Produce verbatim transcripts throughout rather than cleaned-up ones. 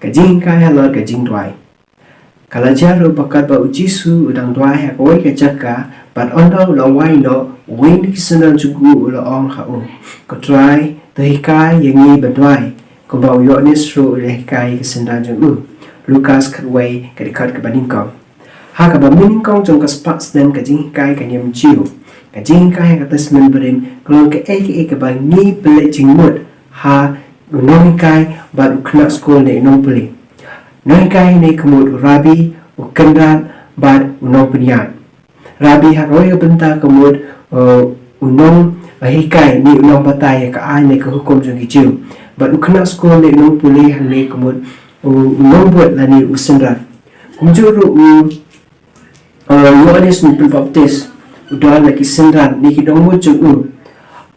Ka jinghikai halor ka jingduwai. Ka la jia ruh ba katba u Jisu u dang duwai ha kawei ka jaka, bad ynda u la wai noh, uwei na ki synran jong u u la ong ha u, Ko Trai, to hikai ïa ngi ban duwai, kumba u Ïoannis ruh u la hikai ïa ki synran jong u. Lukas khatwei, ka dkhot kaba nyngkong. Ha kaba mynnyngkong jong ka spah snem ka jinghikai ka niam Jiw, ka jinghikai ha ka Testament Barim ka long kaei kaei kaba ngi pynleit jingmut ha u nonghikai bad u khynnah skul ne u nongpule. Nonghikai ne ka mut u rabi, u kynrad bad u nongpynïaid. Rabi ha kawei ka bynta ka mut, uh, u nonghikai ne u nongbatai ïa ka aiñ ne ka hukum jong ki Jiw. Bad u khynnah skul ne u nongpule hangne ka mut u, u nongbud lane u synran. Kumjuh ruh u, uh, Ïoannis u Pynbaptis u don la ki synran ne ki nongbud jong u.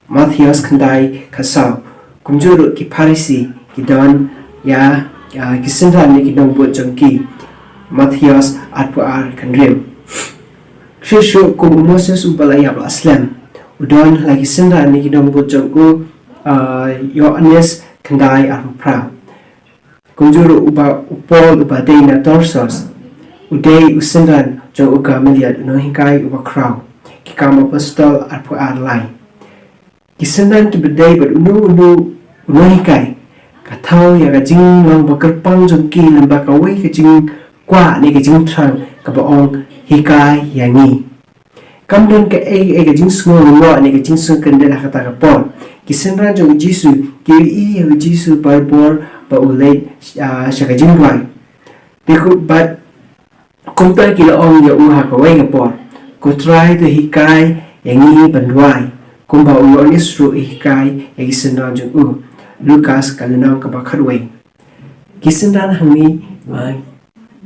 Mathaios khyndai khatsaw. Kumjuh ruh ki Pharisi ki don ïa, ïa ki synran ne ki nongbud jong ki. Mathaios arphew ar khathynriew. Shuh shuh kum u Moses uba la ïap la slem, u don la ki synran ne ki nongbud jong u, uh, Ïoannis khyndai arphew phra. Kumjuh ruh uba u Paul uba dei na Tarsus, u dei u synran jong u Gamaliel u nonghikai uba khraw. Ki Kam Apostol arphew ar lai. Ki synran kiba dei bad uno uno u nonghikai ka thaw ïa ka jinglong ba kyrpang jong ki lyngba kawei ka jingkwah ne ka jingthrang kaba ong, Hikai ïa ngi. Kam don kaei kaei ka jingsngew lyngngoh ne ka jingsngewkyndit ha kata ka por. Ki synran jong u Jisu ki ïohi ïa u Jisu barabor ba u leit, ah, sha ka jingduwai. Te kumta ki la ong ïa u ha kawei ka por, Ko Trai, to hikai ïa ngi ban duwai, kumba u Ïoannis ruh u hikai ïa ki synran jong u. Lukas ka lynnong kaba khatwei. Ki synran hangne, ah,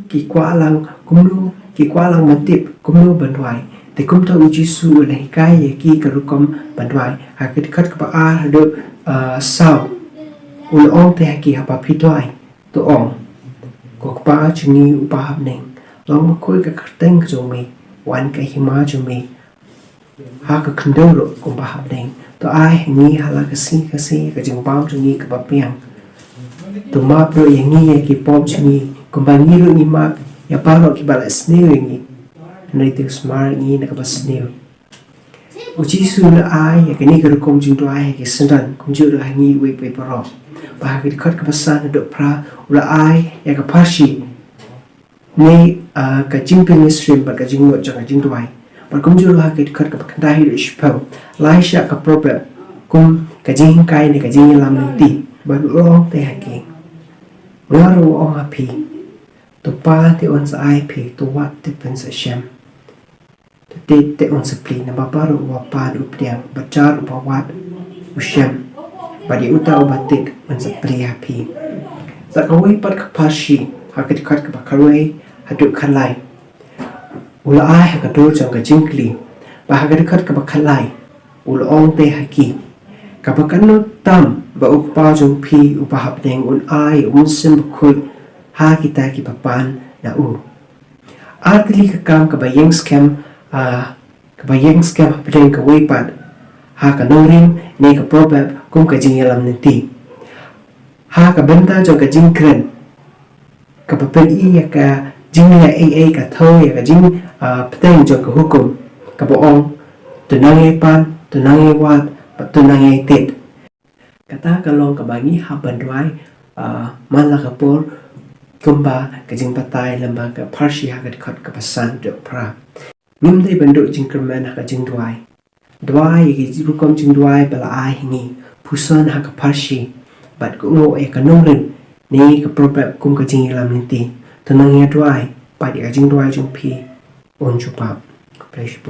ki kwah lang kumno, ki kwah lang ban tip kumno ban duwai. Te kumta u Jisu u la hikai ïa ki ka rukom ban duwai. Ha ka dkhot kaba ar haduh, ah, saw, u la ong te ha ki, Haba phi duwai, to ong, Ko Kpa jong ngi uba ha bneng, long bakhuid ka kyrteng ka jong me, wan ka hima jong me ha ka khyndew ruh kumba ha bneng. To ai ha ngi ha la ka sngi ka sngi ka jingbam jong ngi kaba biang. To map ruh ïa ngi ïa ki pop jong ngi, kumba ngi ruh ngi map ïa baroh kiba la sniew ïa ngi. Hynrei to sumar ïa ngi na kaba sniew. U Jisu u la ai ïa kane ka rukom jingduwai ha ki synran, kumjuh ruh ha ngi uwei pa uwei baroh. Bad ha ka dkhot kaba san haduh phra u la ai ïa ka pharshi ne, ah, ka jingpynshitom bad ka jingmut jong ka jingduwai. Bad kumjuh ruh ha ka dkhot kaba khyndai haduh shiphew, la ai shah ka proverb kum ka jinghikai ne ka jingïalam lynti. Bad u la ong te ha ki, Nga ruh nga ong ha phi, to pha te un sa ai phi, to wad te phin sa shem. To tied te un sa plie, namar baroh uba pha u pdiang, bad jar uba wad u shem, bad ïa uta uba tied un sa plie ha phi. Sa kawei pat ka pharshi ha ka dkhot kaba khatwei haduh khatlai u la ai ha ka dur jong ka jingkylli. Bad ha ka dkhot kaba khatlai u la ong te ha ki, Kaba katno tam ba u Kpa jong phi uba ha bneng un ai u Mynsiem Bakhuid ha kita kiba pan na u. Ar tylli ka kam kaba ïeng skhem, ah, kaba ïeng skhem hapdeng kawei pat ha ka nongrim ne ka proverb kum ka jingïalam lynti. Ha ka bynta jong ka jingkren kaba pyni ïa ka jingleh ei ei ka thew ïa ka jing, ah, bteng jong ka hukum kaba ong, To nang ïai pan, to nang ïai wad, bad to nang ïai tied. Kata ka long kaba ngi hap ban duwai, ah, man la ka por, kumba ka jingbatai lyngba ka pharshi ha ka dkhot kaba san haduh phra. Ngim dei ban duh jingkyrmen ha ka jingduwai. Duwai ïa ki rukom jingduwai ba la ai ha ngi, pyrshang ha ka pharshi bad kohnguh ïa ka nongrim ne ka proverb kum ka jingïalam lynti. To nang ïa duwai bad ïa ka jingduwai jong phi un jubab. Khublei shibun.